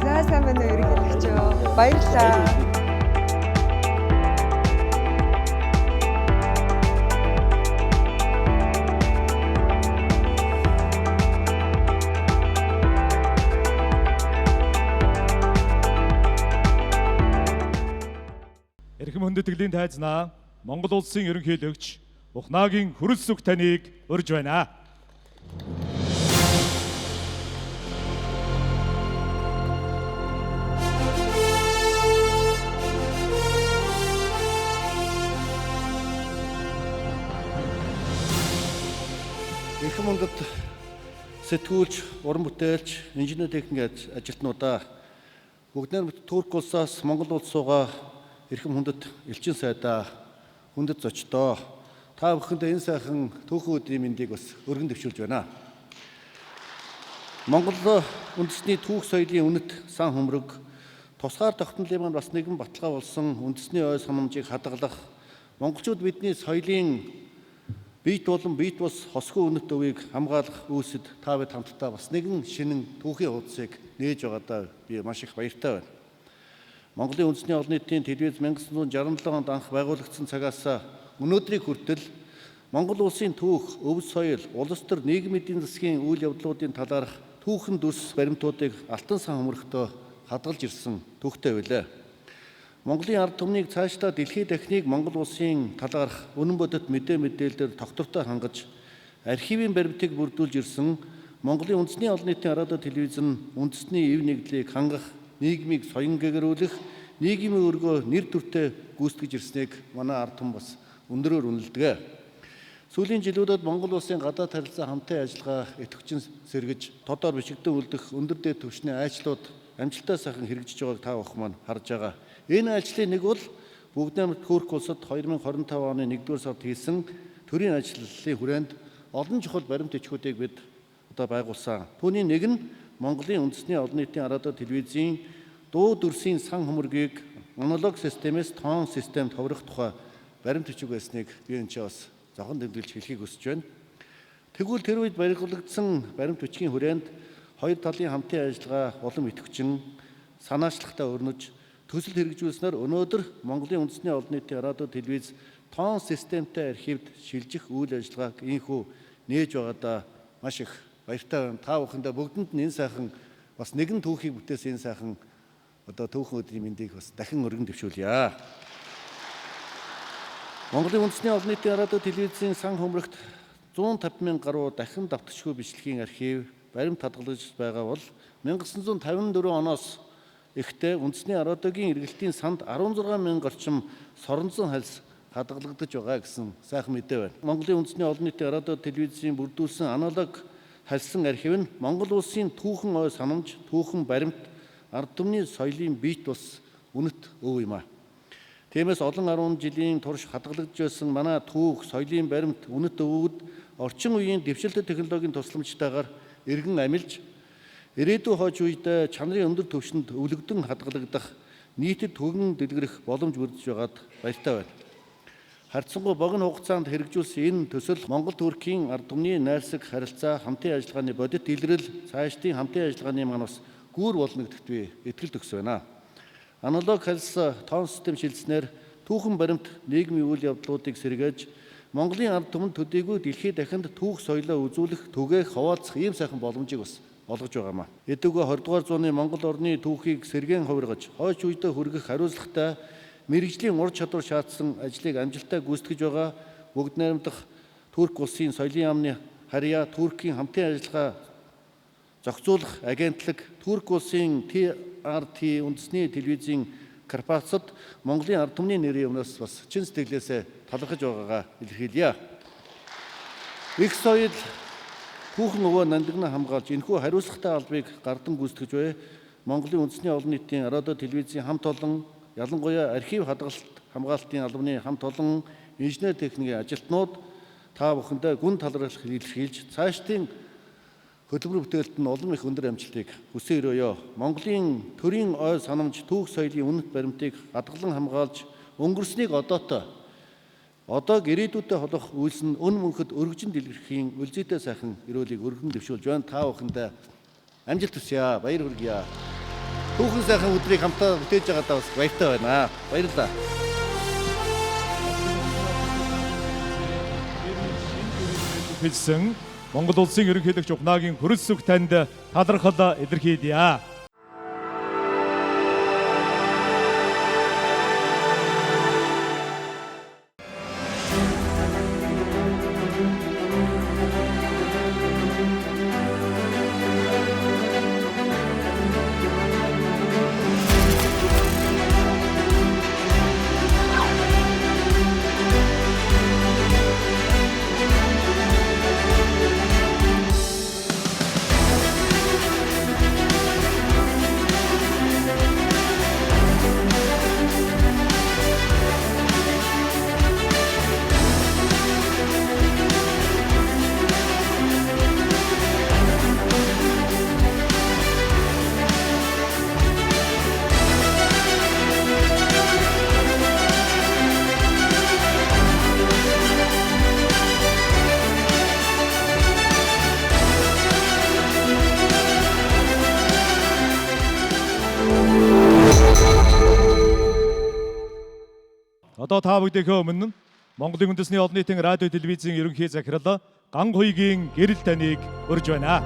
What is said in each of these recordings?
За, сайн байна уу, ерөнхийлөгчөө. Баярлалаа. Эрхэм хүндэтгэлийн тайзнаа Монгол улсын ерөнхийлөгч Ухнаагийн хөрөлсөх таныг урьж байна. Эрхэм хүндэт сэтгүүлч, уран бүтээлч, инженер техник ажилтнуудаа, бүгд найрамдах Турк улсаас Монгол улс руугаа эрхэм хүндэт элчин сайдаа, хүндэт зочдоо, та бүхэндээ энэ сайхан түүхэн өдрийн мэндийг бас өргөн дэвшүүлж байна. Монгол үндэсний түүх соёлын үнэт сан хөмрөг, тусгаар тогтнолын маань бас нэгэн баталгаа болсон үндэсний ой санамжийг хадгалах, монголчууд бидний соёлын биет болон биет бус хосгүй үнэт өвийг хамгаалах үүсэд та бид хамтдаа бас нэгэн шинэн түүхийн хуудсыг нээж байгаадаа би маш их баяртай байна. Монголын үндэсний олон нийтийн телевиз 1967 онд анх байгуулагдсан цагаас өнөөдрийг хүртэл Монгол улсын түүх, өв соёл, улс төр, нийгмийн эдийн засгийн үйл явдлуудын талаарх түүхэн дүрс баримтуудыг алтан сан хөмрөгтөө хадгалж ирсэн түүхтэй байлаа. Монголын ард түмнийг цаашдаа дэлхийд дахныг Монгол улсын талаарх үнэн бодит мэдээ мэдээлэлээр тогтвортой хангаж, архивын баримтыг бүрдүүлж ирсэн Монголын үндэсний олон нийтийн радио телевиз нь үндэсний эв нэгдлийг хангах, нийгмийг соён гэгэрүүлэх, нийгмийн өргөө нэр төртэй гүйцэтгэж ирснийг манай ард түмэн бас өндөрөөр үнэлдэг. Сүүлийн жилүүдэд Монгол улсын гадаад харилцаа хамтын ажиллагаа идэвхжин сэргэж, тодор бичигдэн үлдэх өндөр дээд түвшний айлчлууд амжилттай сайхан хэрэгжиж байгааг та бүхэн маань харж байгаа. Энэ айлчлалын нэг бол Бүгд найрамдах Турк улсад 2025 оны 1-р сард хийсэн төрийн ажиллалын хүрээнд олон чухал баримт бичгүүдийг бид одоо байгуулсан. Түүний нэг нь Монголын үндэсний олон нийтийн радио телевизийн дуу дүрсийн сан хөмрөгийг аналог системээс тоон системд ховрох тухай баримт бичиг байсныг би энэ ч бас зохон тэмдэглэж хэлхийг хүсэж байна. Тэгвэл тэр үед баригдсан баримт бичгийн хүрээнд хоёр талын хамтын ажиллагаа улам идэвхжин санаачлагтай өрнөж төсөл хэрэгжүүлснээр өнөөдөр Монголын үндэсний олон нийтийн радио телевиз тоон системтэй архивд шилжих үйл ажиллагааг ийнхүү нээж байгаадаа маш их баяртай байна. Та бүхэндээ бүгдэнд нь энэ сайхан бас нэгэн түүхийг бүтээсэн энэ сайхан одоо түүхэн өдрийн мэндийг бас дахин өргөн дэвшүүлье. Монголын үндэсний олон нийтийн радио телевизийн сан хөмрөгт 150 мянган гаруй дахин давтагчгүй бичлэгийн архив баримт хадгалж байгаа бол 1954 оноос ихтэй үндэсний радиогийн эргэлтийн санд 16 мянган орчим соронзон хальс хадгалагдаж байгаа гэсэн сайхан мэдээ байна. Монголын үндэсний олон нийтийн радио телевизийн бүрдүүлсэн аналог хальсан архив нь Монгол улсын түүхэн ой санамж, түүхэн баримт, ард түмний соёлын биет бус үнэт өв юм а. Тиймээс олон 10 жилийн турш хадгалагдж байсан манай түүх, соёлын баримт, үнэт өвүүд орчин үеийн дэвшилтэт технологийн тусламжтайгаар эргэн амилж, ирээдүйн хойч үед чанарын өндөр түвшинд өвлөгдөн хадгалагдах, нийтэд түгэн дэлгэрэх боломж бүрдэж байгаад баяртай байна. Харьцангуй богино хугацаанд хэрэгжүүлсэн энэ төсөл Монгол Туркийн ард түмний найрсаг харилцаа, хамтын ажиллагааны бодит илрэл, цаашдын хамтын ажиллагааны маань бас гүүр болно гэдэгт би итгэл төгс байна. Аналог хальс тоон систем шилжснээр түүхэн баримт нийгмийн үйл явдлуудыг сэргээж Монголын ард түмэнд төдийгүй дэлхийд дахинд түүх соёлоо үзүүлэх, түгээх, хуваалцах ийм сайхан боломжийг бас олгож байгаа юм. Эдүгээ 20 дугаар зууны Монгол орны түүхийг сэргээн хувиргаж, хойч үедээ хүргэх хариуцлагатай мэргэжлийн ур чадвар шаардсан ажлыг амжилттай гүйцэтгэж байгаа бүгд найрамдах Турк улсын соёлын яамны харьяа, Туркийн хамтын ажиллагаа зохицуулах агентлаг, Турк улсын TRT үндэсний телевизийн корпорацид Монголын ард түмний нэрийн өмнөөс бас чин сэтгэлээсээ талархаж байгаагаа илэрхийлье. Их соёл түүхэн өвөө нандинаа хамгаалж энэхүү хариуцлагатай албыг гардан гүйцэтгэж буй Монголын үндэсний олон нийтийн радио телевизийн хамт олон, ялангуяа архив хадгалалт хамгаалтын албаны хамт олон инженер техникийн ажилтнууд та бүхэндээ гүн талархал илэрхийлж цаашдын хөтөлбөр бүтээлд нь улам их өндөр амжилтыг хүсэн өрөөё. Монголын төрийн ой санамж, түүх соёлын үнэт баримтыг хадгалан хамгаалж өнгөрснийг одоотой одог ирээдүйдээ холбох үйлс нь өн мөнхөд өргөжин дэлгэрхийн үлзийтэй сайхан ерөөлийг өргөн дэвшүүлж байна. Та бүхэндээ амжилт хүсье. Баяр хүргье. Түүхэн сайхан өдрийг хамтаа бүтээж байгаадаа бас баяртай байна. Баярлалаа. Хэлсэн Монгол улсын ерөнхийлөгч Ухнаагийн хөрөлсөх танд талархал илэрхийлье. Одоо та бүгдийнхээ өмнө Монголын үндэсний олон нийтийн радио телевизийн ерөнхий захирал Ган Хуйгийн гэрэл таныг урьж байна.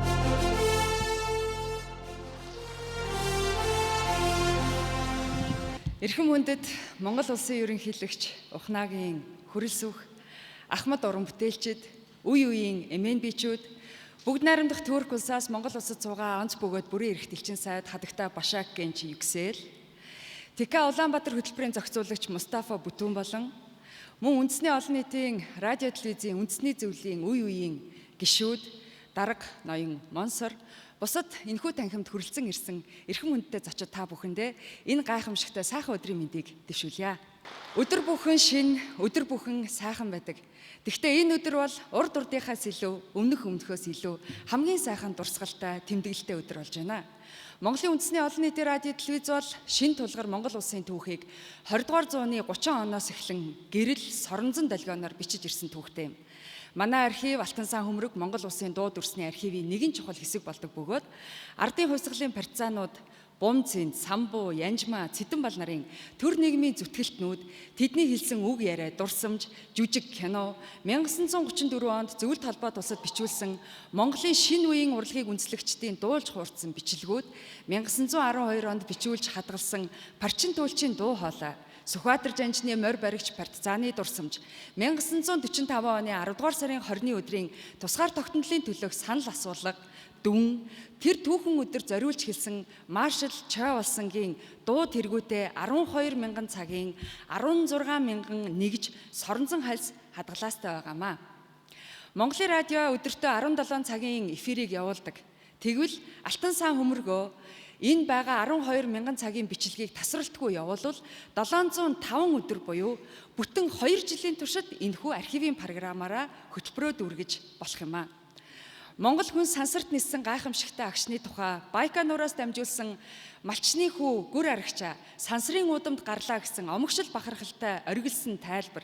Эрхэм хүндэт Монгол улсын ерөнхийлөгч Ухнаагийн хөрөлсөх Ахмад уран бүтээлчид, үе үеийн эмээн бичүүд, бүгд найрамдах Турк улсаас Монгол улсад суугаа онц бөгөөд бүрэн эрхт элчин сайд хадагтай Башак Генч Юксел, ТК Улаанбаатар хөтөлбөрийн зохицуулагч Мустафа Бүтүн болон мөн үндэсний олон нийтийн радио телевизийн үндэсний зөвлөлийн үе үеийн гишүүд, дарга ноён Монсор, бусад энэхүү танхимд хүрэлцэн ирсэн эрхэм хүндтэй зочид та бүхэндээ энэ гайхамшигтай сайхан өдрийн мэндийг дэвшүүлье. Өдөр бүхэн шин, өдөр бүхэн сайхан байдаг. Гэхдээ энэ өдөр бол урд урдынхаас илүү, өмнөх өмнөхөөс илүү хамгийн сайхан дурсгалтай, тэмдэглэлтэй өдөр болж байна. Монголын үндэсний олон нийтийн радио телевиз бол шин тулгар Монгол улсын түүхийг 20 дугаар зууны 30 оноос эхлэн гэрэл соронзон долгионоор бичиж ирсэн түүхтэй юм. Манай архив Алтан сан хөмрөг Монгол улсын дуу дүрсний архивын нэгэн чухал хэсэг болдог бөгөөд ардын хувьсгалын партизанууд Бум цэнд, Самбуу, Янжмаа, Цэдэн бал нарын төр нийгмийн зүтгэлтнүүд тэдний хэлсэн үг яриа, дурсамж, жүжиг, кино 1934 онд зөвлөлт холбоот улсад бичүүлсэн Монголын шинэ үеийн урлагийг үндэслэгчдийн дуулж хуурдсан бичлэгүүд 1912 онд бичүүлж хадгалсан Парчин туулчийн дуу хоолой, Сүхбаатар жанжны морь баригч партизаны дурсамж 1945 оны 10 дугаар сарын 20-ны өдрийн тусгаар тогтнолын төлөөх санал асуулга дүн тэр түүхэн өдөр зориулж хэлсэн маршал Чойбалсангийн дуу тэргүүтээ 12 мянган цагийн 16 мянган нэгж соронзон хальс хадгалаастай байгаамаа. Монголын радио өдөртөө 17 цагийн эфирийг явуулдаг. Тэгвэл Алтан сан хөмргөө энэ байгаа 12 мянган цагийн бичлэгийг тасралтгүй явуулвал 705 өдөр буюу бүтэн 2 жилийн туршид энэхүү архивын програмаараа хөтөлбөрөө дүүргэж болох юм аа. Монгол хүн сансарт ниссэн гайхамшигтай агшны тухай Байконураас дамжуулсан малчны хүү гүр арагчаа сансрын уудамд гарлаа гэсэн омогшил бахархалтай оргилсан тайлбар.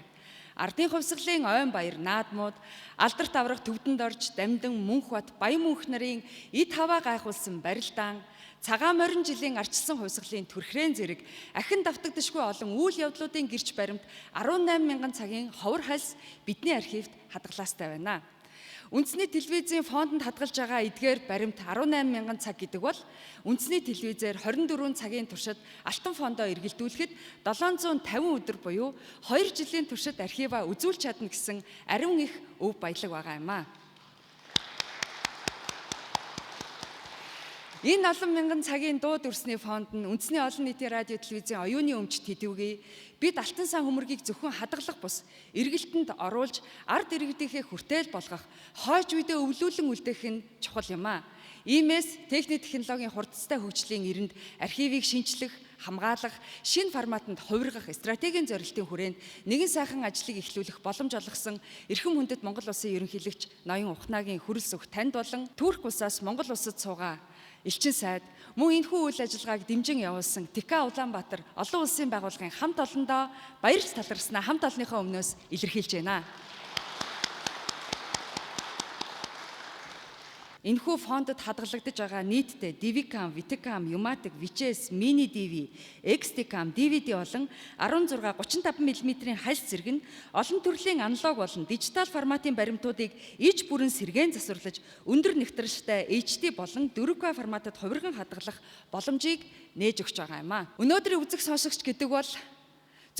Ардын хувьсгалын ойн баяр наадмууд, алдарт аврах төвдөнд орж дамдын Мөнхбат Баян мөнх нарын эд хаваа гайхуулсан барилдаан, цагаан морин жилийн арчилсан хувьсгалын төрхрэн зэрэг ахин давтагдашгүй олон үйл явдлуудын гэрч баримт 18 мянган цагийн ховор хальс бидний архивт хадгалаастай байна. Үндэсний телевизийн фондонд хадгалж байгаа эдгээр баримт 18 мянган цаг гэдэг бол үндэсний телевизээр 24 цагийн туршид алтан фондоо эргэлдүүлэхэд 750 өдөр буюу 2 жилийн туршид архиваа үзүүлж чадна гэсэн ариун их өв баялаг байгаа юм аа. Энэ олон мянган цагийн дуу дүрсний фонд нь үндэсний олон нийтийн радио телевизийн оюуны өмч тэдвэгээ бид Алтан сан хөмрөгийг зөвхөн хадгалах бус эргэлтэнд оруулж ард иргэдийнхээ хүртээл болгох хойч үедээ өвлүүлэн үлдээх нь чухал юм аа. Иймээс техник технологийн хурдцтай хөгжлийн эрэнд архивыг шинчлэх, хамгаалах, шинэ форматанд хувиргах стратегийн зорилтын хүрээнд нэгэн сайхан ажлыг эхлүүлэх боломж олгосон эрхэм хүндэт Монгол улсын ерөнхийлөгч ноён Ухнаагийн хөрөлсөх танд болон Турк улсаас Монгол улсад суугаа элчин сайд мөн энэхүү үйл ажиллагааг дэмжин явуулсан ТК Улаанбаатар олон улсын байгууллагын хамт олондоо баярч талархснаа хамт олонныхоо өмнөөс илэрхийлж байна. Энэхүү фондод хадгалагдаж байгаа нийтдээ DVCam, VTCam, Umatic, VHS, Mini DV, XDCam, DVD болон 16 35 мм-ийн хальс зэрэг нь олон төрлийн аналог болон дижитал форматын баримтуудыг иж бүрэн сэргээн засварлаж өндөр нягтралтай HD болон 4K форматад хувирган хадгалах боломжийг нээж өгч байгаа юм а. Өнөөдрийн үзэх сонсогч гэдэг бол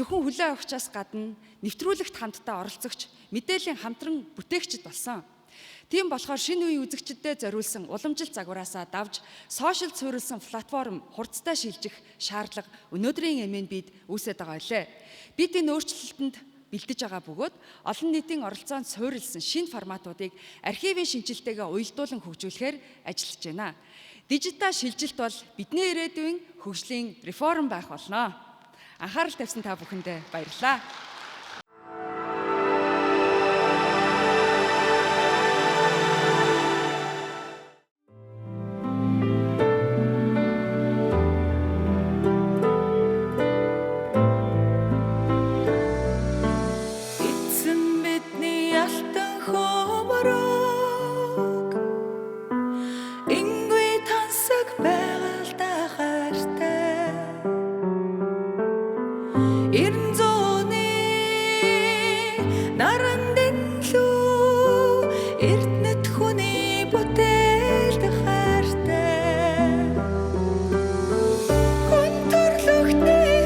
зөвхөн хүлээн авахчаас гадна нэвтрүүлэгт хамтдаа оролцогч, мэдээллийн хамтран бүтээгчид болсон. Тийм болохоор шинэ үеийн үзэгчдэд зориулсан уламжлалт загвараасаа давж сошиал суурилсан платформ хурцтай шилжих шаардлага өнөөдрийн MNB-д үүсээд байгаа билээ. Бид энэ өөрчлөлтөнд бэлдэж байгаа бөгөөд олон нийтийн оролцоонд суурилсан шинэ форматуудыг архивын шинжилгээгээ уялдуулан хөгжүүлэхээр ажиллаж байна. Дижитал шилжилт бол бидний ирээдүйн хөгжлийн реформ байх болно. Анхаарал тавьсан та бүхэндээ баярлалаа. Эцэн бидний алтан хөмрөг Ингүй тансаг байгальтай хайртай Эрен зууны наран дэнлүү Эрдэнэт хүний бүтээлд хайртай Хүн төрлөختний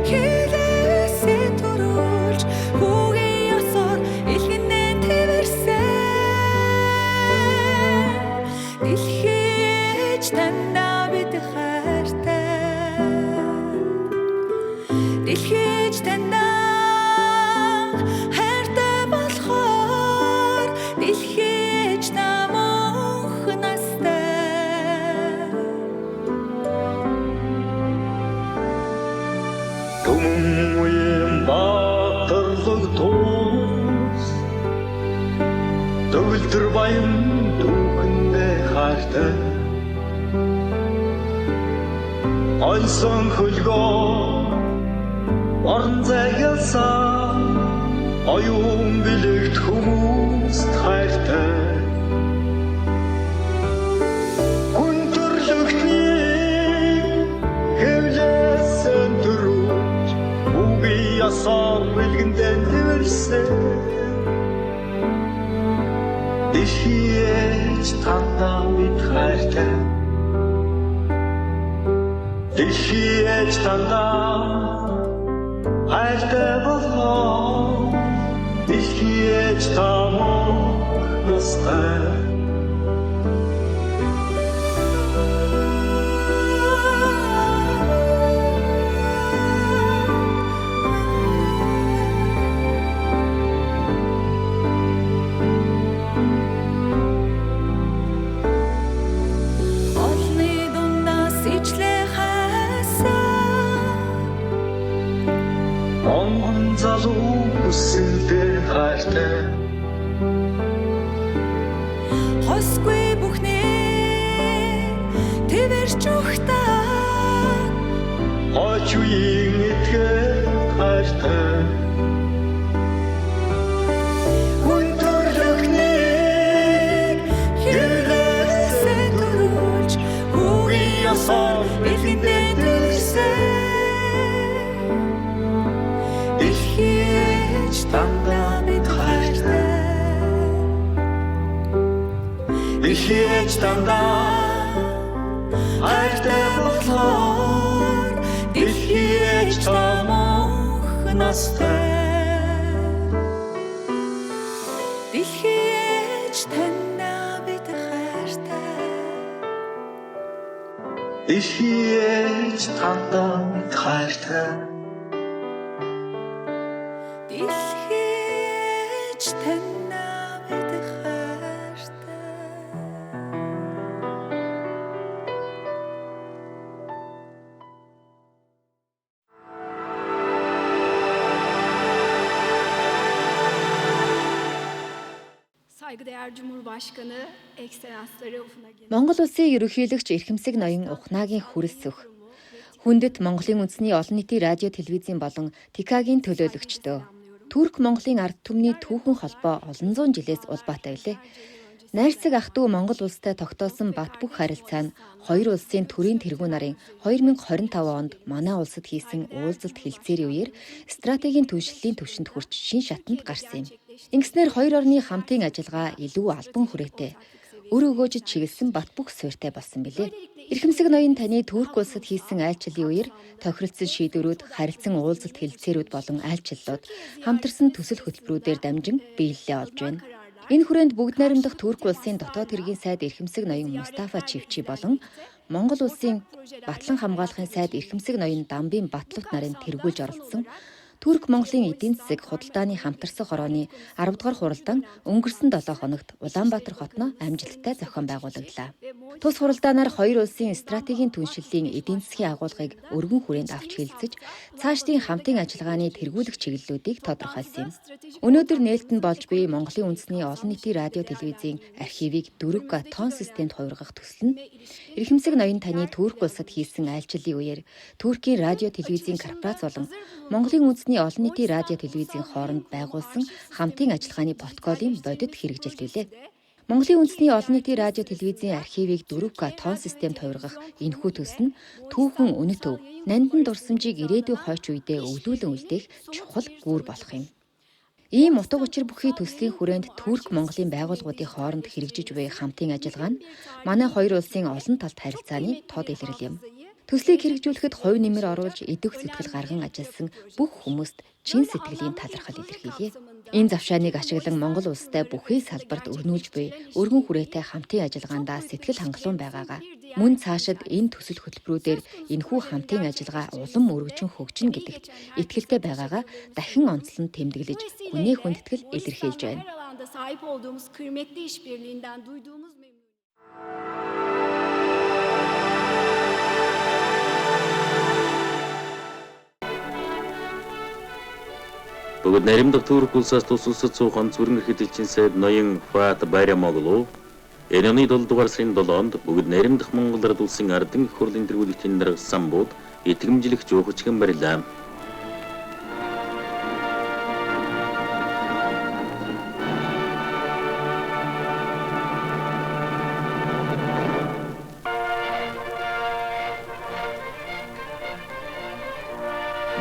хэлээсээ төрүүлж хүүгийн ёсоор илгэнээ тэрсэн Дэлхийч танаа бид хайртай Дэлхийч танаа хайртай болохоор Дэлхийч нам мөнх настай Түмэн үеийн баатарлаг туус Төгөлдөр баян түүхэндээ хайртай Ойсон хөлгөө орон зайгасаа Оюун билэгт хүмүүст хайртай Хүн төрлөختний хэвлээсэн төрүүлж үгүй ясаар бэлгэндээ нэрсэн Дэлхийч тандаа бид хайртай Дэлхийч тандаа хайртай болоо Дэлхийч тамуу настай Олны дундаас ижлээ хайсан Онгон залуу хүсэлдээ хайртай Хосгүй бүхний тэрч ухтаа Хойч үеийн этгээд хайртай Хүн төрлөختнийг хэлээсээ төрүүлж хүүгийн ёсоор бэлгэндээ тэрсэн Дэлхийч дандаа бид хайртай Дэлхийч дандаа хайртай болохоор Дэлхийч та мөнх настай Дэлхийч танаа бид хайртай Дэлхийч дандаа бид хайртай Дэлхийч танаа бид хайртай Saygıdeğer Cumhurbaşkanı, Ekselansları Ufuna Монгол улсын ерөнхийлөгч эрхэмсэг ноён Ухнаагийн хүрэлцөх. Хүндэт Монголын үндэсний олон нийтийн радио телевизийн болон ТК-гийн төлөөлөгчдөө. Турк Монголын ард түмний түүхэн холбоо олон зуун жилээс улбаатай билээ. Найрсаг ах トゥ Монгол улстай тогтоосон бат бөх харилцаа нь хоёр улсын төрийн тэргүүн нарын 2025 онд манай улсад хийсэн уулзалт хэлцээрийн үеэр стратегийн түншлэлийн түвшинд хүрч шин шатанд гарсан юм. Ингэснээр хоёр орны хамтын ажиллагаа илүү албан хүрээтэй, өр өгөөжид чиглэсэн бат бөх суурьтай болсон билээ. Эрхэмсэг ноён таны Турк улсад хийсэн айлчлалын үеэр тохиролцсон шийдвэрүүд, харилцан уулзалт хэлцээрүүд болон айлчлалууд хамтарсан төсөл хөтөлбөрүүдээр дамжин биелэлээ олж байна. Энэ хүрээнд бүгд найрамдах Турк улсын дотоод хэргийн сайд Эрхэмсэг ноён Мустафа Чивчи болон Монгол улсын Батлан хамгаалахын сайд Эрхэмсэг ноён Дамбын Батлут нарын тэргүүлж оролцсон Турк Монголын эдийн засаг худалдааны хамтарсан хорооны 10 дугаар хуралдаан өнгөрсөн 7 хоногт Улаанбаатар хотноо амжилттай зохион байгуулагдлаа. Тус хуралдаанаар хоёр улсын стратегийн түншлэлийн эдийн засгийн агуулгыг өргөн хүрээнд авч хэлцэж, цаашдын хамтын ажиллагааны тэргүүлэх чиглэлүүдийг тодорхойлсон юм. Өнөөдөр нээлт нь болж буй Монголын үндэсний олон нийтийн радио телевизийн архивыг 4К тон системд хувиргах төсөл нь Эрхэмсэг ноён таны Турк улсад хийсэн айлчлалын үеэр Туркийн радио телевизийн корпорац болон Монголын үндэсний олон нийтийн радио телевизийн хооронд байгуулсан хамтын ажиллагааны протоколын бодит хэрэгжилт билээ. Монголын үндэсний олон нийтийн радио телевизийн архивыг 4К тон системд хувиргах энэхүү төсөл нь түүхэн үнэт өв, нандин дурсамжийг ирээдүйн хойч үедээ өвлүүлэн үлдээх чухал гүүр болох юм. Ийм утга учир бүхий төслийн хүрээнд Турк Монголын байгууллагуудын хооронд хэрэгжиж буй хамтын ажиллагаа нь манай хоёр улсын олон талт харилцааны тод илрэл юм. Төслийг хэрэгжүүлэхэд хувь нэмэр оруулж идэвх сэтгэл гарган ажилласан бүх хүмүүст чин сэтгэлийн талархал илэрхийлье. Энэ завшааныг ашиглан Монгол улстай бүхий салбарт өрнүүлж буй өргөн хүрээтэй хамтын ажиллагаандаа сэтгэл хангалуун байгаагаа мөн цаашид энэ төсөл хөтөлбөрүүдээр энэхүү хамтын ажиллагаа улам өргөжин хөгжинэ гэдэгт итгэлтэй байгаагаа дахин онцлон тэмдэглэж гүнээ хүндэтгэл илэрхийлж байна. Her alanda sahip olduğumuz kıymetli işbirliğinden duyduğumuz memnuniyet. Бүгд наримдах Турк улсаас тус улсад суух онц бүрэн эрхт элчин сайд ноён Фуат Байрамоглу энэ оны 7 дугаар сарын 7-нд бүгд наримдах Монгол ард улсын ардын их хурлын тэргүүлэгчийн дарга самбууд итгэмжлэх жуухчган барилаа.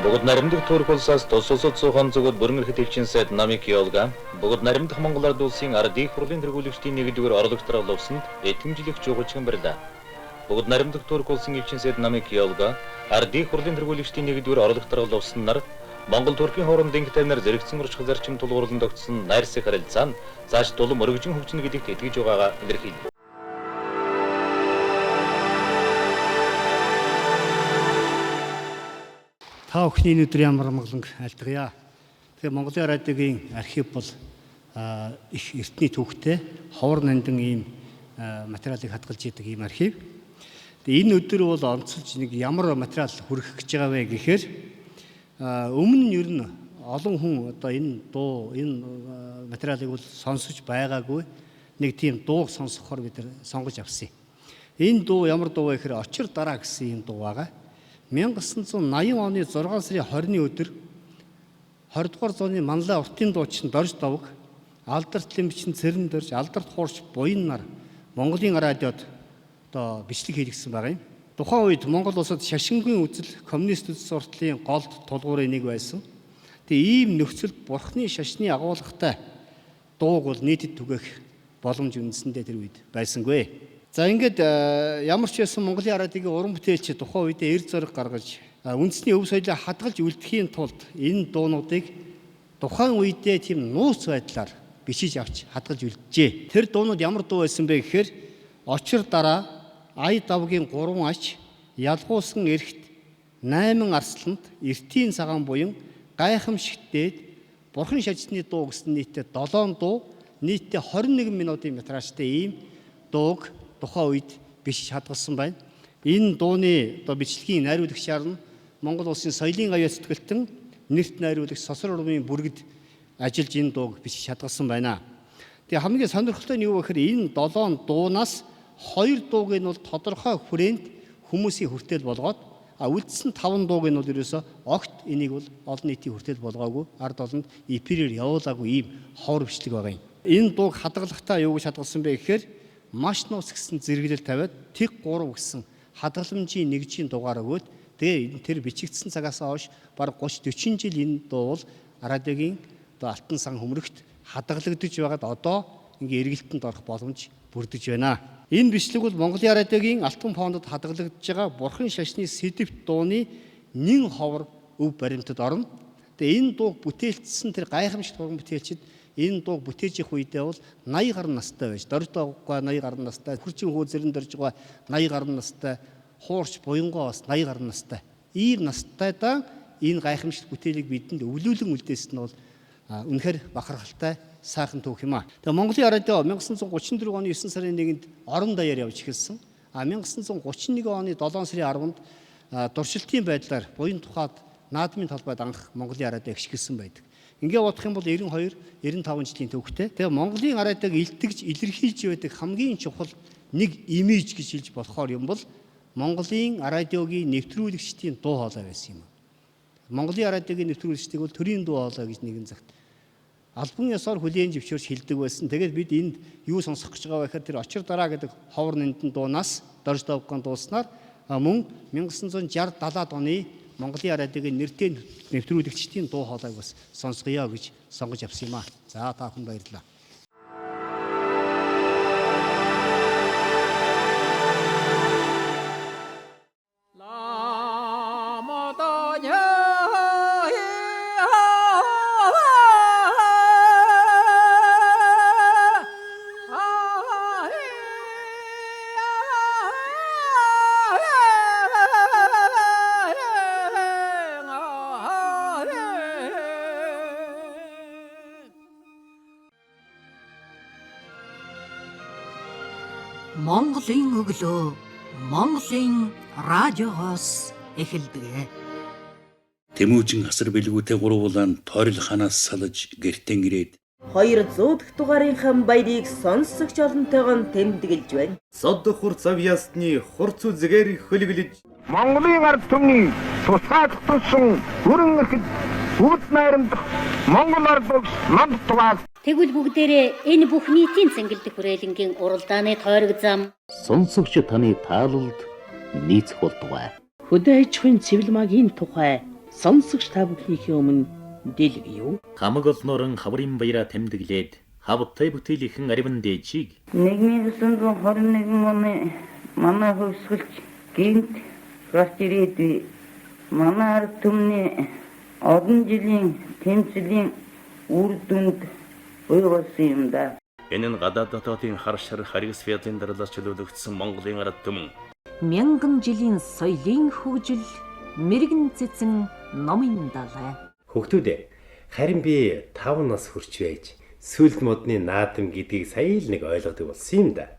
Бүгд наримдах Турк улсаас тус улсад суух онцгой бүрэн эрхт элчин сайд Намик Йолга бүгд наримдах Монгол ард улсын ардын их хурлын тэргүүлэгчдийн нэгдүгээр орлогч дарга лувсанд итгэмжлэх жуухчган барилаа. Бүгд наримдах Турк улсын элчин сайд Намик Йолга ардын их хурлын тэргүүлэгчдийн нэгдүгээр орлогч дарга лувсан нар Монгол Туркийн хоорондын таймнаар зэрэгцэн урших зарчим тулгуурлан тогтсон найрсаг харилцаа нь цааш дулам өргөжин хөгжинэ гэдэгт итгэж байгаагаа илэрхийлв. Та бүхний энэ өдрийн амар амгаланг айлтгая. Тэгээ Монголын радиогийн архив бол их эртний түүхтэй ховор нандин ийм материалыг хадгалж идэг ийм архив. Тэгээ энэ өдөр бол онцолж нэг ямар материал хүргэх гэж байгаа вэ гэхээр өмнө нь ер нь олон хүн одоо энэ дуу энэ материалыг бол сонсож байгаагүй нэг тийм дууг сонсохоор бид нар сонгож авсан юм. Энэ дуу ямар дуу вэ гэхээр Очир дараа гэсэн ийм дуу байгаа. 1980 оны 6 сарын 20-ны өдөр 20 дугаар зууны Манлай уртын дуучин Дорж Давг, алдарт лэмчин Цэрэн Дорж, алдарт хуурч Буян нар Монголын радиод одоо бичлэг хийлгэсэн байгаа юм. Тухайн үед Монгол улсад шашингүй үзэл коммунист үзэл суртлын гол тулгуурын нэг байсан. Тэгээ ийм нөхцөлд бурхны шашны агуулгатай дууг бол нийтэд түгээх боломж үндсэндээ тэр үед байсангүй. За ингээд ямар ч байсан Монголын радиогийн уран бүтээлч тухайн үедээ эр зориг гаргаж үндэсний өв соёлыг хадгалж үлдэхийн тулд энэ дуунуудыг тухайн үедээ тийм нууц байдлаар бичиж авч хадгалж үлджээ. Тэр дуунууд ямар дуу байсан бэ гэхээр Очир дараа, Ая давгийн 3 ач, Ялгуусан эрхт, 8 арсланд, Эртийн цагаан буян, Гайхамшигтдээд, Бурхан шажсны дуу гэсэн нийтдээ 7 дуу, нийтдээ 21 минутын метражтай ийм дууг тухайн үед бичиж хадгалсан байна. Энэ дууны одоо бичлэгийн найруулагчаар нь Монгол улсын соёлын аюул сэтгэлтэн нэрт найруулагч Сосор урмын бүргэд ажиллаж энэ дууг бичиж хадгалсан байна. Тэгээ хамгийн сонирхолтой нь юу вэ гэхээр энэ 7 дуунаас 2 дууг нь бол тодорхой хүрээнд хүмүүсийн хүртэл болгоод үлдсэн 5 дууг нь бол ерөөсөө огт энийг бол олон нийтийн хүртэл болгоогүй, ард олонд эпирээр явуулаагүй ийм ховор бичлэг байгаа юм. Энэ дууг хадгалахдаа юу гэж хадгалсан бэ гэхээр маш нууц гэсэн зэрэглэл тавиад тэг 3 гэсэн хадгаламжийн нэгжийн дугаар өгөөд тэгээ тэр бичигдсэн цагаас хойш бараг 30 40 жил энэ дуу бол радиогийн одоо алтан сан хөмрөгт хадгалагдаж байгаад одоо ингээ эргэлтэнд орох боломж бүрдэж байна. Энэ бичлэг бол Монголын радиогийн алтан фондод хадгалагдаж байгаа Бурхан шашны сэдэвт дууны нэн ховор өв баримтад орно. Тэгээ энэ дууг бүтээлчсэн тэр гайхамшигт уран бүтээлчид энэ дууг бүтээж явах үедээ бол 80 гаруй настай байж, Дорждоогоо 80 гаруй настай, Хөрчин хүү зэрэн Доржгоо 80 гаруй настай, Хуурч Буянгоо бас 80 гаруй настай. Ийм настайдаа энэ гайхамшигт бүтээлийг бидэнд өвлүүлэн үлдээсэн нь бол үнэхээр бахархалтай сайхан түүх юм аа. Тэгээ Монголын радио 1934 оны 9 сарын 1-нд орон даяар явж эхэлсэн. А 1931 оны 7 сарын 10-нд дуршилтын байдлаар буян тухайд наадмын талбайд анх Монголын радио эгшгэлсэн байдаг. Ингээ бодох юм бол 92, 95 жилийн төвхтэй. Тэгээ Монголын радиог илтгэж илэрхийлж байдаг хамгийн чухал нэг имиж гэж хэлж болохоор юм бол Монголын радиогийн нэвтрүүлэгчдийн дуу хоолой байсан юм. Монголын радиогийн нэвтрүүлэгчдийг бол төрийн дуу хоолой гэж нэгэн цагт албан ёсоор хүлээн зөвшөөрч хэлдэг байсан. Тэгээд бид энд юу сонсох гэж байгаа вэ гэхээр тэр очир дараа гэдэг ховор нандин дуунаас Дорждоогоон дууснаар мөн 1960 70-аад оны Монголын радиогийн нэртэй нэвтрүүлэгчдийн дуу хоолойг бас сонсгоё гэж сонгож авсан юм аа. За та бүхэн баярлалаа. Монголын өглөө Монголын радиогоос эхэлдэг. Тэмүүжин асар бэлгүүтэй гурвуулан тойрол ханаас салж гэртэн ирээд 200 дахь дугаарынхан баярыг сонсогч олонтойгоо тэмдэглэж байна. Сод хурц авьяасны хурц үзгээр хөлөглөж Монголын ард түмний тусгаарлагдсан бүрэн эрхэд бүгд найрамдах Монгол ард улс манд тугаас. Тэгвэл бүгдээрээ энэ бүх нийтийн цэнгэлдэх хүрээлэнгийн уралдааны тойрог зам сонсогч таны таалалд нийцэх болтугай. Хөдөө аж ахуйн цэвэлмагийн тухай сонсогч та бүхнийхээ өмнө дэлгэе. Хамаг олноорон хаврын баяраа тэмдэглээд хавтай бүтээлийнхэн ариван дээжийг 1921 оны манай хөвсгөлч гинт гарч ирээд манай ард түмний олон жилийн тэмцлийн үр дүнд буй болсон юм да. Энэ нь гадаад дотоодын хар шар харгас фиадлын дарлаас чөлөөлөгдсөн Монголын ард түмэн. Мянган жилийн соёлын хөгжил мэрэгэн цэцэн номын далай. Хүүхдүүд ээ, харин би 5 нас хүрч байж сүлд модны наадам гэдгийг сая л нэг ойлгодог болсон юм да.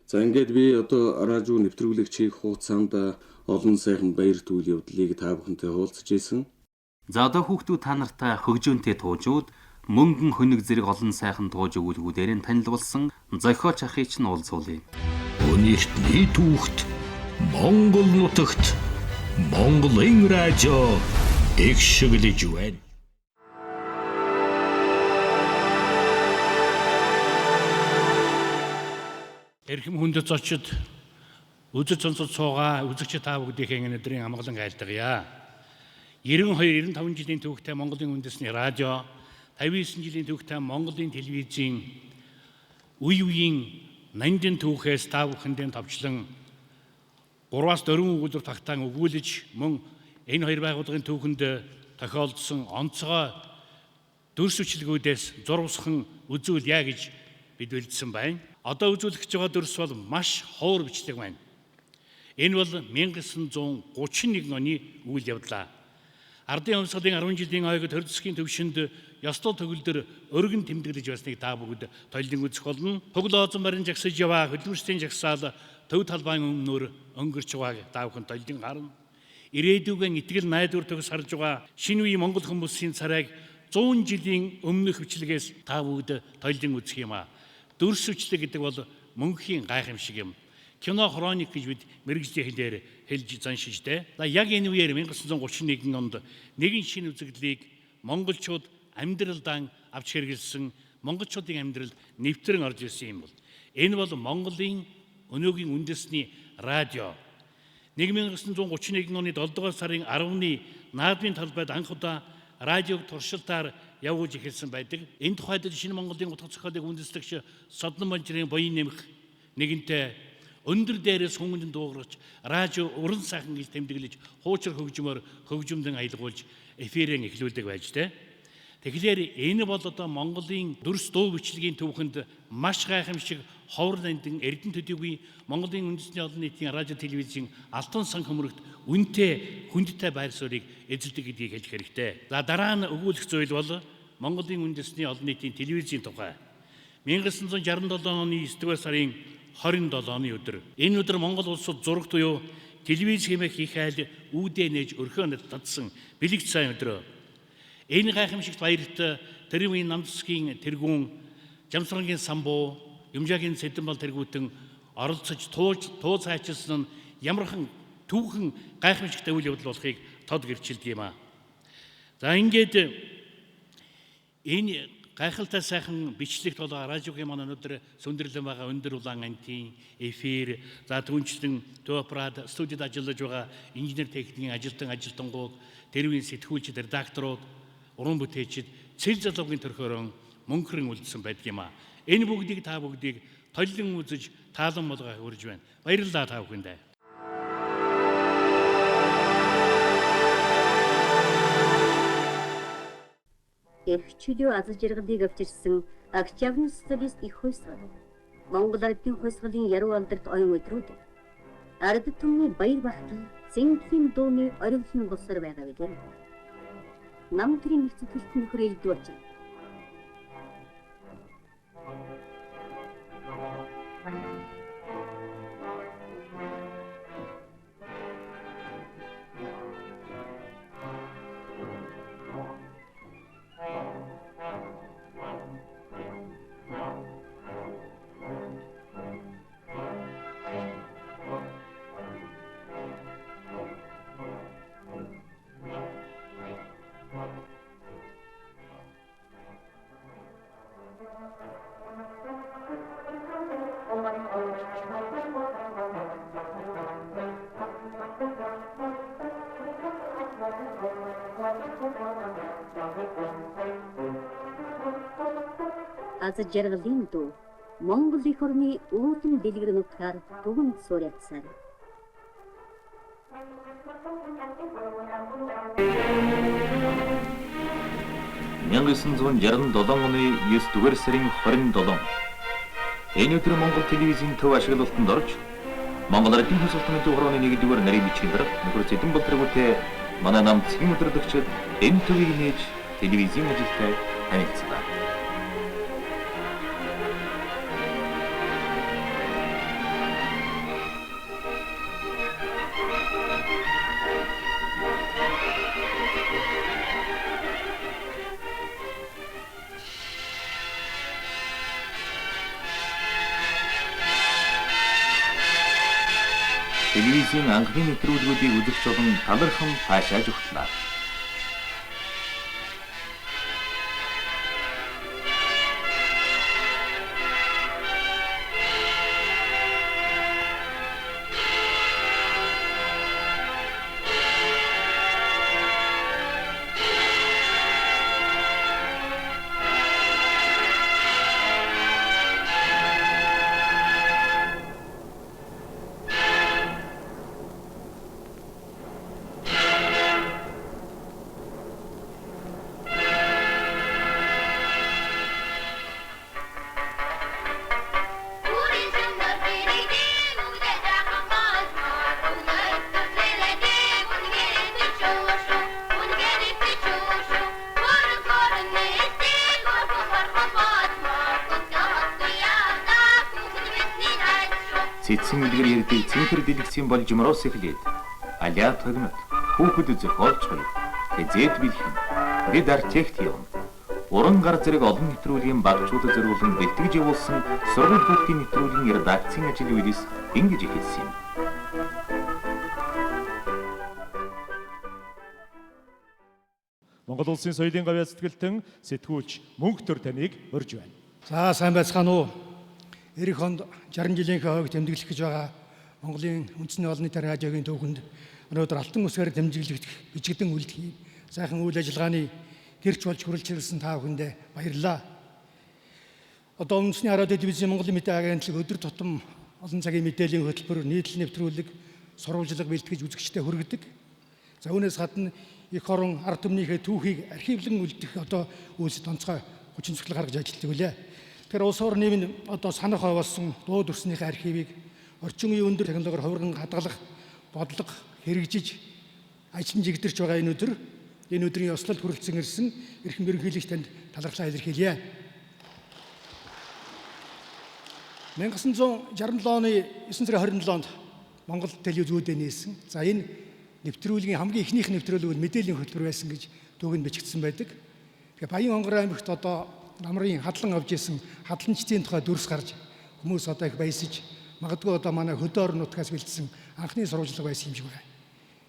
За ингээд би одоо радио нэвтрүүлэгч хийх хугацаанд олон сайхан баяр түүл явдлыг та бүхэнтэй хуваалцаж ирсэн. За одоо хүүхдүүд та нартай хөгжөөнтэй туужууд мөнгөн хөнөг зэрэг олон сайхан тууж өгүүлбүүдээр нь танилцуулсан зохиолч ахыг чинь уулзуулъя. Өнөртний түүхт Монгол нутагт Монголын радио эгшиглэж байна. Эрхэм хүндэт зочид үзэж сонсож суугаа үзэгч та бүгдийнхээ өнөөдрийн амгалан айлтгая. 92 95 жилийн түүхтэй Монголын үндэсний радио, 59 жилийн түүхтэй Монголын телевизийн үе үеийн нандин түүхээс та бүхэндээ товчлон 3-аас 4 өгүүлбэр тагтаан өгүүлж мөн энэ хоёр байгууллагын түүхэнд тохиолдсон онцгой дүрс бичлэгүүдээс зурвасхан үзүүлье гэж бид бэлдсэн байна. Одоо үзүүлэх гэж байгаа дүрс бол маш ховор бичлэг байна. Энэ бол 1931 оны үйл явдлаа. Ардын хувьсгалын 10 жилийн ойгод төр засгийн төвшөнд ёслол төгөлдөр өргөн тэмдэглэж байсныг та бүгд толлон үзэх болно. Хөглөө озон барин жагсаж яваа хөдөлмөрчдийн жагсаал төв талбайн өмнөр өнгөрч байгааг та бүхэн толлон харна. Ирээдүйн итгэл найдвар төгс харж байгаа шинэ үеийн монгол хүмүүсийн царайг 100 жилийн өмнөх бичлэгээс та бүгд толлон үзэх юм аа. Дүрс бичлэг гэдэг бол мөнхийн гайхамшиг юм. Кино хроник гэж бид мэргэжлийн хэлээр хэлж заншиж дээ. За яг энэ үеэр 1931 онд нэгэн шинэ үзэгдлийг монголчууд амьдралдаа авч хэрэгэлсэн монголчуудын амьдралд нэвтрэн орж ирсэн юм бол энэ бол Монголын өнөөгийн үндэсний радио. 1931 оны 7 дугаар сарын 10-ны наадмын талбайд анх удаа радиог туршилтаар явуулж эхэлсэн байдаг. Энэ тухайд Шинэ Монголын утга зохиолыг үндэслэгч Содон Манжрын буян нэмэх нэгэнтээ өндөр дээрээс хүмүүндэн дуугарч радио уран сайхан гэж тэмдэглэж хуучир хөгжмөөр хөгжмөдөн аялгуулж эфирэн эхлүүлдэг байж тээ. Тэгэхээр энэ бол одоо Монголын дүрс дуу бичлэгийн түүхэнд маш гайхамшиг ховор нандин эрдэнэ төдийгүй Монголын үндэсний олон нийтийн радио телевизийн алтан сан хөмрөгт үнэтэй хүндтэй байр суурийг эзэлдэг гэдгийг хэлэх хэрэгтэй. За дараа нь өгүүлэх зүйл бол Монголын үндэсний олон нийтийн телевизийн тухай. 1967 оны 9 дугаар сарын 27-ны өдөр. Энэ өдөр Монгол улсад зурагт буюу телевиз хэмээх их айл үүдээ нээж өрхөө татсан бэлэгт сайн өдрөө. Энэ гайхамшигт баярт тэр үеийн нам засгийн тэргүүн Жамсрангийн самбуу, Юмжаагийн Сэдэнбал тэргүүтэн оролцож туу цайчилсан нь ямархан түүхэн гайхамшигт үйл явдал болохыг тод гэрчилдэг юм аа. За ингээд энэ гайхалтай сайхан бичлэгт болоо радиогийн маань өнөөдөр сүндэрлэн байгаа өндөр улаан антийн эфир, за түнчлэн төв аппарат студид ажиллаж байгаа инженер техникийн ажилтан ажилтнууд, тэр үеийн сэтгүүлчид, редакторууд, уран бүтээлчид цэл залуугийн төрхөөрөн мөнхөрөн үлдсэн байдаг юм аа. Энэ бүгдийг та бүгдийг толлон үзэж таалан болгоо хөрж байна. Баярлалаа та бүхэндээ. Эх чөлөө аз жаргалыг авчирсан Октябрийн социалист их хувьсгал. Монгол ардын хувьсгалын яруу алдарт оюун өдрүүд ард түмний баяр багтал цэнглийн дууны оргилын бусар байгаа билээ. Нам төрийн нэгцэтгэлт нөхөр элдв очив. Аз жаргалын дуу Монгол их орны үүдэн дэлгэр нутгаар түгэн суурьцсан. 1967 оны 9 дугаар сарын 27. Энэ өдөр Монгол телевизийн төв ашиглалтанд орж Монгол Ардын Хувьсгалтын төв хорооны 1-р нарийн бичгийн дарга нөхөр Зэдэнбал тэргүүтээ манай нам цэгийн удирдагчид энэ төвийг нээж телевизийн ажилтай танилцлаа. Телевизийн анхны нэвтрүүлгүүдийг үзэгч болон талархан таашааж өгтлээ. Цэцэн үлгэр ярьдаг цэнхэр дэлгэцийн болжмороос эхлээд алиа тогнот, хүүхэд зохиолч хоёр, хязээд бэлхэн, дэд артект юм. Уран гар зэрэг олон нэвтрүүлгийн багчуудад зориулан бэлтгэж явуулсан сургууль хүүхдийн нэвтрүүлгийн редакцийн ажил үйлс ингэж эхэлсэн юм. Монгол Улсын соёлын гавьяа сэтгэлтэн сэтгүүлч мөнх төр таныг урьж байна. За сайн байцгаана уу. Ирэх онд 60 жилийнхээ хойг тэмдэглэх гэж байгаа Монголын үндэсний олон нийтийн радиогийн түүхэнд өнөөдөр алтан үсгээр тэмдэглэгдэх бичигдэн үлдэхийг сайхан үйл ажиллагааны гэрч болж хүрэлж ирсэн та бүхэндээ баярлалаа. Одоо үндэсний радио телевизийн Монголын мэдээ агентлаг өдөр тутам олон цагийн мэдээллийн хөтөлбөр, нийтлэл нэвтрүүлэг, сурвалжлага бэлтгэж үзэгчдэд хүргэдэг. За үүнээс гадна эх орон ард түмнийхээ түүхийг архивлан үлдэх одоо үйлсэд онцгой хүчин зүтгэл гаргаж ажилладаг үлээ. Тэгэхээр улс орны минь одоо санах ой болсон дуу дүрснийхээ архивыг орчин үеийн өндөр технологиор хувирган хадгалах бодлого хэрэгжиж ажиллан жигдэрч байгаа энэ өдрийн ёслолд хүрэлцэн ирсэн эрхэм ерөнхийлөгч танд талархлаа илэрхийлье. 1967 оны 9 сарын 27-нд Монгол телевиз үүдээ нээсэн. За энэ нэвтрүүлгийн хамгийн эхнийх нэвтрүүлэг бол мэдээллийн хөтөлбөр байсан гэж түүхэнд бичигдсэн байдаг. Тэгэхээр Баян-Хонгор аймагт одоо намрын хадлан авж исэн хадланчдын тухай дүрс гарч хүмүүс одоо их баясаж магадгүй одоо манай хөдөө орон нутгаас бэлдсэн анхны сурвалжлага байсан юм шиг байна.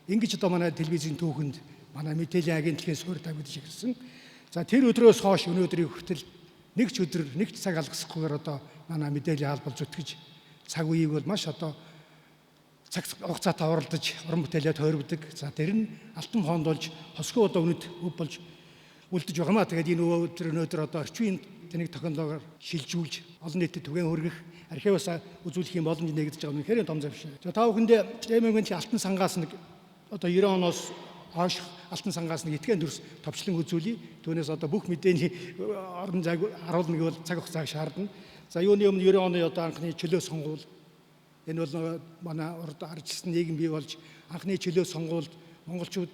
Ингэж одоо манай телевизийн түүхэнд манай мэдээллийн агентлагийн суурь тавигдаж ирсэн. За тэр өдрөөс хойш өнөөдрийн хүртэл нэг ч өдөр нэг ч цаг алгасахгүйгээр одоо манай мэдээллийн албал зүтгэж цаг үеийг бол маш одоо цаг хугацаатай оролдож уран бүтээлээ тойрогддог. За тэр нь алтан фонд болж хосгүй одоо үнэт өв болж үлдэж байгаамаа. Тэгээд энэ өдөр өнөөдөр одоо орчин үеийн тэнэг технологиор шилжүүлж олон нийтэд түгээн хүргэх архиваас үзүүлэх юм боломж нэгдэж байгаа үнэхээр том завшаа. За та бүхэндээ ММ-ийн алтан сангаас нэг одоо 90 оноос хойш алтан сангаас нэг итгэн дүрс товчлон үзүүлье. Түүнээс одоо бүх мэдээний орон зайг харуулна гэвэл цаг хугацааг шаардна. За юуны өмнө 90 оны одоо анхны чөлөө сонгуул энэ бол манай урд ардчилсан нийгэм бий болж анхны чөлөө сонгуульд монголчууд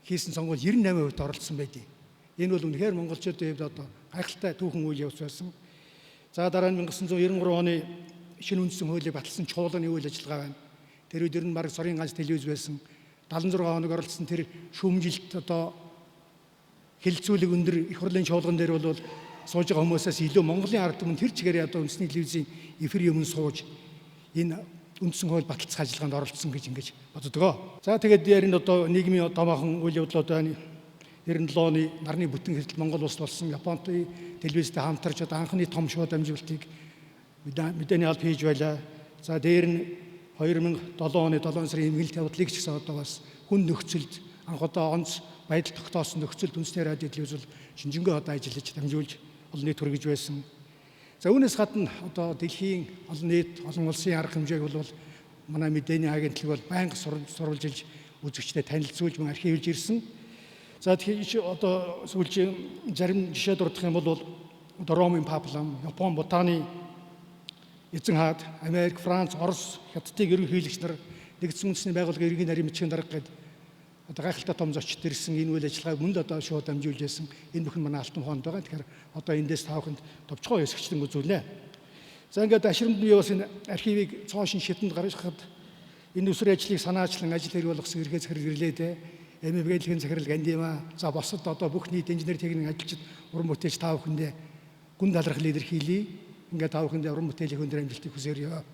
хийсэн сонгуул 98% оролцсон байдгийг. Энэ бол үнэхээр монголчуудын хувьд одоо гайхалтай түүхэн үйл явц байсан. За дараа нь 1993 оны шинэ үндсэн хуулийг баталсан чуулганы үйл ажиллагаа байна. Тэр үед ер нь бараг сорын ганц телевиз байсан. 76 хоног оролцсон тэр шүүмжилт одоо хэлэлцүүлэг өндөр их хурлын чуулган дээр бол сууж байгаа хүмүүсээс илүү Монголын ард түмэн тэр чигээр одоо үндэсний телевизийн эфир өмнө сууж энэ үндсэн хууль баталцах ажиллагаанд оролцсон гэж ингэж боддог. За тэгээд ярин одоо нийгмийн томоохон үйл явдлууд байна. 97 оны нарны бүтэн хэртэл Монгол улс болсон Японты телевизтэй хамтарч одоо анхны том шууд амжилтыг мэдээний алба хийж байлаа. За дээр нь 2007 оны 7 сарын эмгэлт явдлыг ч гэсэн одоо бас хүн нөхцөлд анх удаа онц байдал тогтоосон нөхцөлд үндэсний радио телевиз бол шинжэнгөө одоо ажиллаж дамжуулж олон нийт хүргэж байсан. За үүнээс гадна одоо дэлхийн олон нийт олон улсын арга хэмжээг бол манай мэдээний агентлаг бол байнга сурвалжилж үзэгчдэд танилцуулж мөн архивлж ирсэн. За тэгэхээр одоо сүүлчийн зарим жишээ дурдах юм бол Ромын паплам, Япон, Бутаны эзэн хаад, Америк, Франц, Орос, Хятадыг ерөнхийлөгч нар нэгдсэн үндэсний байгууллагын ерөнхий нарийн бичгийн дарга гээд одоо гайхалтай том зочид ирсэн энэ үйл ажиллагааг мөн л одоо шууд дамжуулж байсан. Энэ бүхэн манай алтан фонд байгаа. Тэгэхээр одоо эндээс та бүхэнд товчхон хэсэгчлэн үзүүлнэ. За ингээд ашрамд нь бас энэ архивыг цоошин шидэнд гаргахад энэ үсэр ажлыг санаачлан ажил хэрэг болгосон эрхээ захирал ирлээ дээ. ММГ-ийн захирал Гандима. За босод одоо бүх нийт инженер техник ажилчид уран бүтээлч та бүхэндээ гүн талархал илэрхийлье. Ингээд та бүхэндээ уран бүтээлийн өндөр амжилтыг хүсээрье.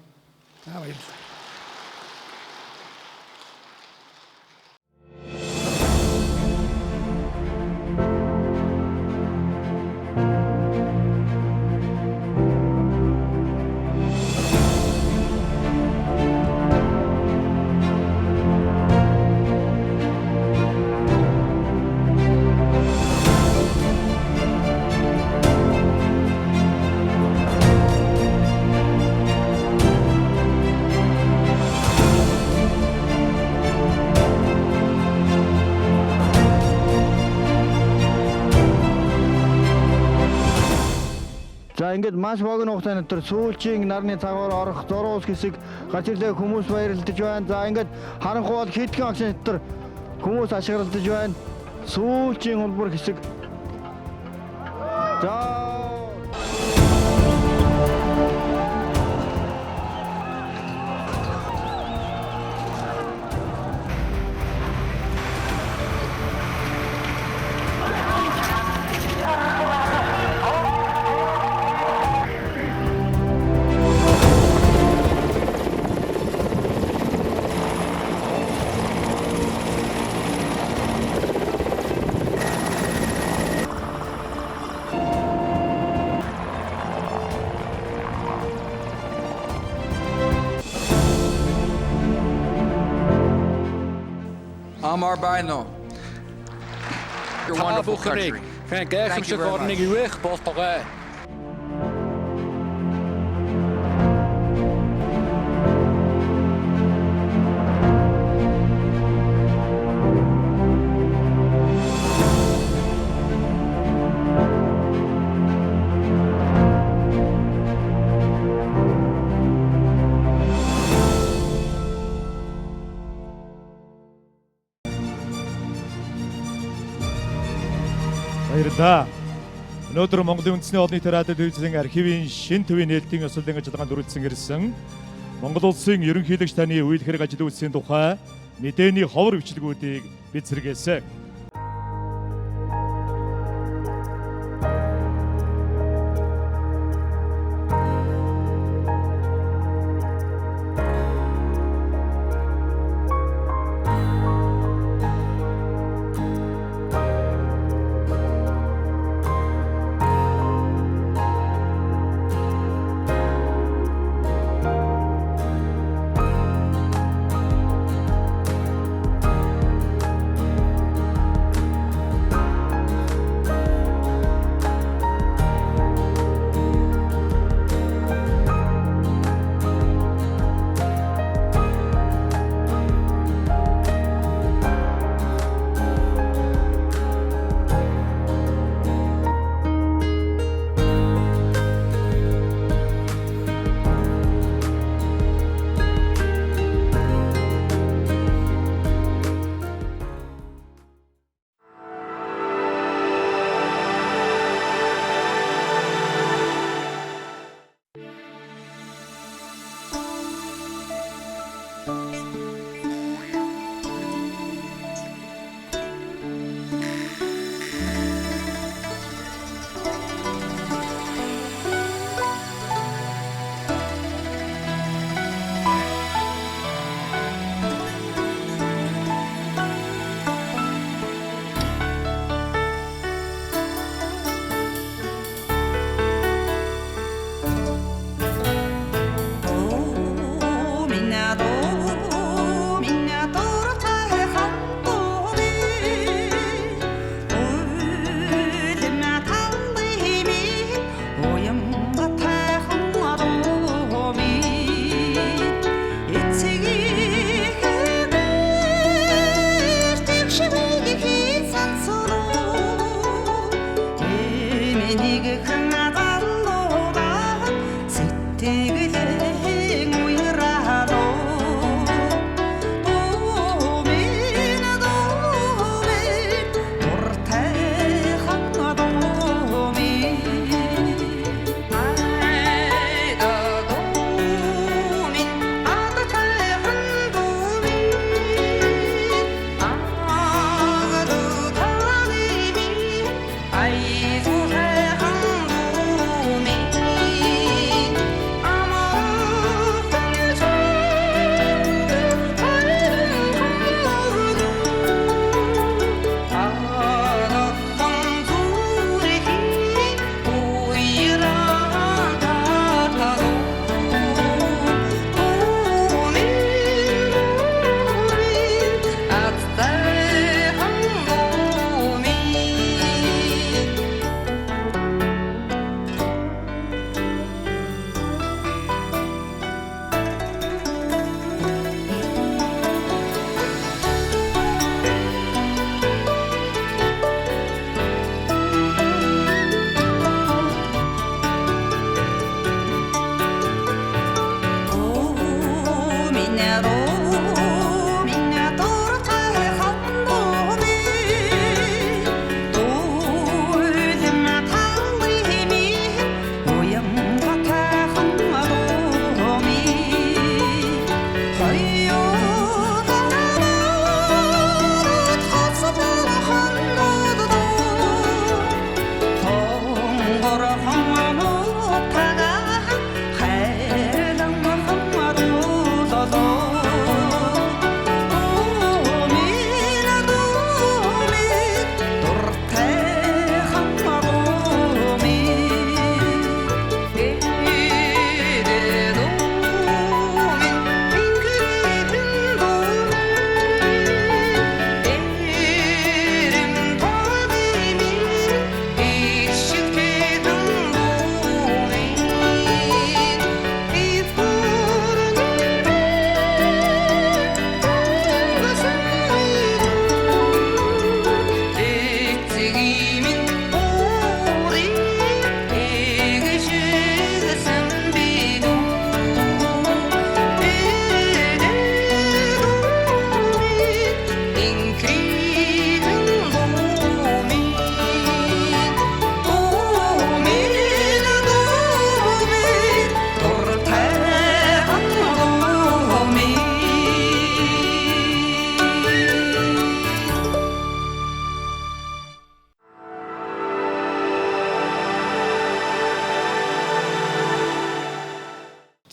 За баярлалаа. За ингээд маш богино хугацааны дотор сүүлчийн нарны цагаар орох зуруус хэсэг гарч ирлээ хүмүүс баярлалдаж байна. За ингээд харанхуй бол хэдхэн агшин дотор хүмүүс ашиглалтаж байна. Сүүлчийн улбар хэсэг. За Амар байна уу. Your Та wonderful бүхнийг country. Thank you гайхамшиг very орныг much. ивээх болтугай. Баярлалаа. Өнөөдөр Монголын үндэсний олон нийтийн радио телевизийн архивын шин төвийн нээлтийн ёслолын ажиллагаанд хүрэлцэн ирсэн Монгол улсын ерөнхийлөгч таны үйл хэрэг ажил үйлсийн тухай мэдээний ховор бичлэгүүдийг бид сэргээсэн.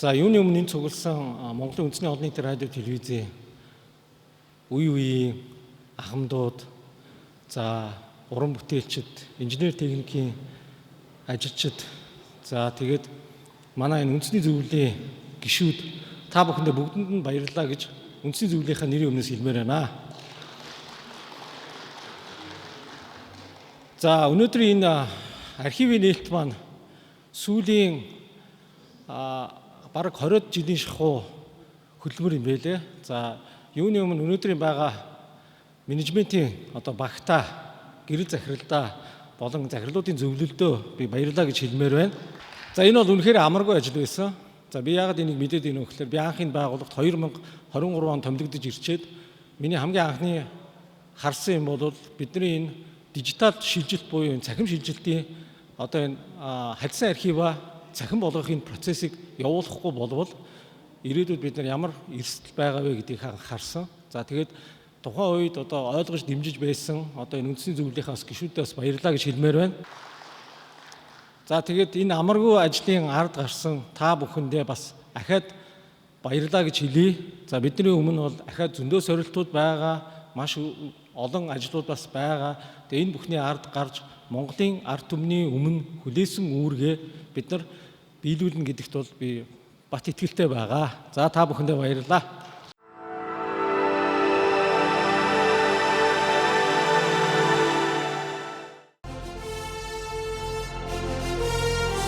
За, юуны өмнө энэ цугласан Монголын үндэсний олон нийтийн радио телевизийн үе үеийн ахмадууд, за уран бүтээлчид, инженер техникийн ажилчид, за тэгээд манай энэ үндэсний зөвлөлийн гишүүд та бүхэндээ бүгдэнд нь баярлалаа гэж үндэсний зөвлөлийнхаа нэрийн өмнөөс хэлмээр байна. За, өнөөдрийн энэ архивын нээлт маань сүүлийн бараг 20 жилийн шахуу хөдөлмөр юм байлээ. За, юуны өмнө өнөөдрийн байгаа менежментийн одоо багтаа, гэрэл захиралдаа болон захирлуудын зөвлөлдөө би баярлалаа гэж хэлмээр байна. За, энэ бол үнэхээр амаргүй ажил байсан. За, би яагаад энийг мэдээд байна вэ гэхээр би анх энэ байгууллагт 2023 он томилогдож ирчээд миний хамгийн анхны харсан юм бол бидний энэ дижитал шилжилт буюу энэ цахим шилжилтийн одоо энэ хальсан архиваа цахим болгохын процессыг явуулахгүй болвол ирээдүйд бид нар ямар эрсдэл байгаа вэ гэдгийг харсан. За, тэгээд тухайн үед одоо ойлгож дэмжиж байсан одоо энэ үндэсний зөвлөлийнхээ бас гишүүдээс баярлалаа гэж хэлмээр байна. За, тэгээд энэ амаргүй ажлын ард гарсан та бүхэндээ бас ахаад баярлалаа гэж хэлье. За, бидний өмнө бол ахаад зөндөө сорилтууд байгаа, маш олон ажлууд бас байгаа. Тэгээд энэ бүхний ард гарч Монголын ард түмний өмнө хүлээсэн үүргээ бид нар биелүүлнэ гэдэгт бол би бат итгэлтэй байгаа. За, та бүхэндээ баярлалаа.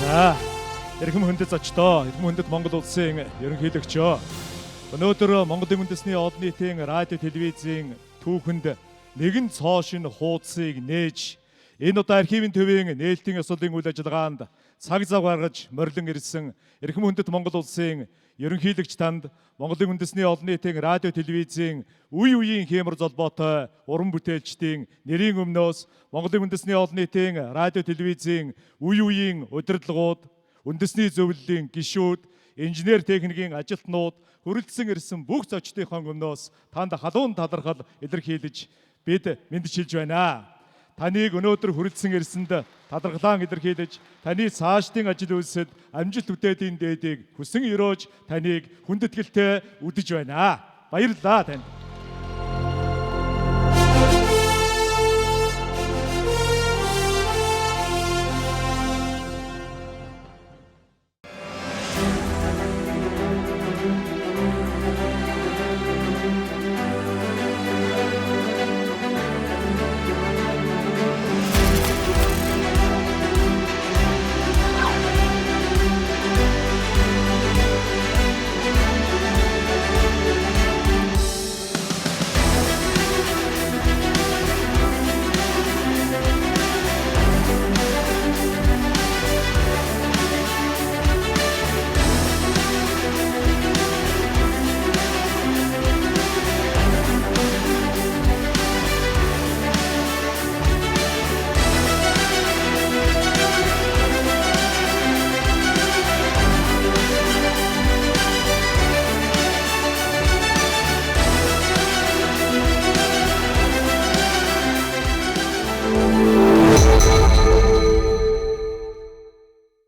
За, эрхэм хүндэт зочдоо, эрхэм хүндэт Монгол улсын ерөнхийлөгчөө. Өнөөдөр Монголын үндэсний олон нийтийн радио телевизийн түүхэнд нэгэн цоо шинэ хуудсыг нээж энэ удаа архивын төвийн нээлтийн ёслолын үйл ажиллагаанд цаг зав гаргаж морилон ирсэн эрхэм хүндэт Монгол улсын ерөнхийлөгч танд Монголын үндэсний олон нийтийн радио телевизийн үе үеийн хиймор золбоотой уран бүтээлчдийн нэрийн өмнөөс Монголын үндэсний олон нийтийн радио телевизийн үе үеийн удирдлагууд, үндэсний зөвлөлийн гишүүд, инженер техникийн ажилтнууд, хүрэлцэн ирсэн бүх зочдынхон өмнөөс танд халуун талархал илэрхийлж бид мэндчилж байна. Таныг өнөөдөр хүрэлцэн ирсэнд талархлаан илэрхийлж, таны цаашдын ажил үйлсэд амжилт бүтээлийн дээдийг хүсэн өрөөж таныг хүндэтгэлтэй үдэж байна. Баярлалаа танд.